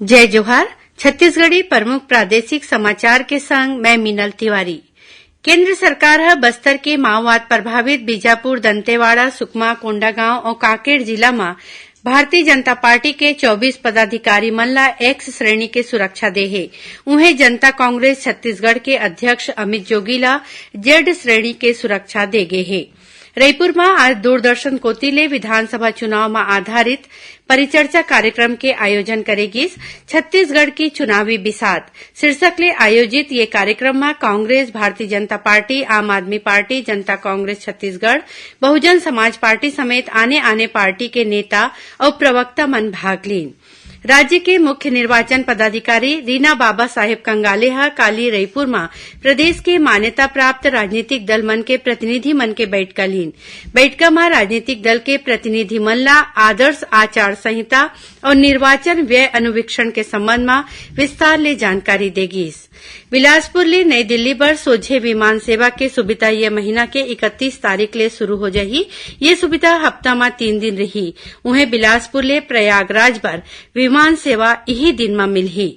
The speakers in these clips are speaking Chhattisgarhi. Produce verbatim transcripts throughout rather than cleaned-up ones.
जय जोहार। छत्तीसगढ़ी प्रमुख प्रादेशिक समाचार के संग मैं मीनल तिवारी। केंद्र सरकार ह बस्तर के माओवाद प्रभावित बीजापुर, दंतेवाड़ा, सुकमा, कोंडागांव अउ कांकेर जिला म भारतीय जनता पार्टी के चौबीस पदाधिकारी मन ला एक्स श्रेणी के सुरक्षा दे हे। उहें, जनता कांग्रेस छत्तीसगढ़ के अध्यक्ष अमित जोगी ला जेड श्रेणी के सुरक्षा दे गे हे। रईपुर म आज दूरदर्शन कोति ले विधानसभा चुनाव म आधारित परिचर्चा कार्यक्रम के आयोजन करे गिस। छत्तीसगढ़ की चुनावी बिसात शीर्षक ले आयोजित ये कार्यक्रम म कांग्रेस, भारतीय जनता पार्टी, आम आदमी पार्टी, जनता कांग्रेस छत्तीसगढ़, बहुजन समाज पार्टी समेत आने-आने पार्टी के नेता अउ प्रवक्ता मन भाग लीन। राज्य के मुख्य निर्वाचन पदाधिकारी रीना बाबा साहेब कंगाले ह काली रईपुर म प्रदेश के मान्यता प्राप्त राजनीतिक दल मन के प्रतिनिधि मन के बैठका लीन। बैठका म राजनीतिक दल के प्रतिनिधि मन ला आदर्श आचार संहिता अउ निर्वाचन व्यय अनुवीक्षण के संबंध म विस्तार ले जानकारी दे गिस। बिलासपुर ले नई दिल्ली बर सोझे विमान सेवा के सुविधा ये महीना के इकतीस तारीख ले शुरू हो जाही। ये सुविधा हफ्ता म तीन दिन रही। उहें, बिलासपुर ले प्रयागराज बर विमान सेवा इही दिन म मिलही।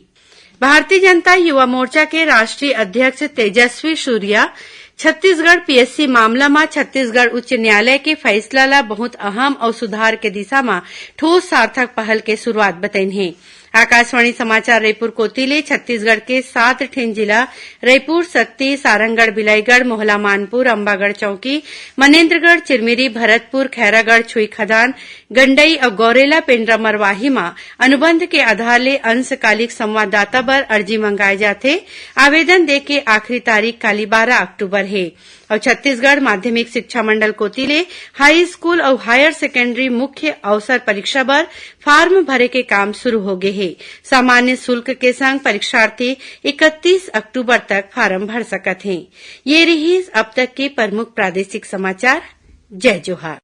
भारतीय जनता युवा मोर्चा के राष्ट्रीय अध्यक्ष तेजस्वी सूर्या छत्तीसगढ़ पीएससी मामला म छत्तीसगढ़ उच्च न्यायालय के फैसला ला बहुत अहम अउ सुधार के दिशा म ठोस सार्थक पहल के शुरुआत बतैन हे। आकाशवाणी समाचार रईपुर कोति ले छत्तीसगढ़ के सात ठिन जिला रईपुर, सक्ती, सारंगढ़, बिलाईगढ़, मोहला मानपुर, अम्बागढ़ चौकी, मनेन्द्रगढ़, चिरमिरी, भरतपुर, खैरागढ़, छुईखदान, गंडई अउ गौरेला पेंड्रा मरवाही म अनुबंध के आधार ले अंशकालिक संवाददाता बर अर्जी मंगाए जाथे। आवेदन दे के आखिरी तारीख काली बारह अक्टूबर हे। अउ छत्तीसगढ़ माध्यमिक शिक्षा मंडल कोति ले हाई स्कूल अउ हायर सेकेंडरी मुख्य अवसर परीक्षा बर फार्म भरे के काम शुरू हो गे हे। सामान्य शुल्क के संग परीक्षार्थी इकतीस अक्टूबर तक फार्म भर सकत हें। ये रिहिस अब तक के प्रमुख प्रादेशिक समाचार। जय जोहार।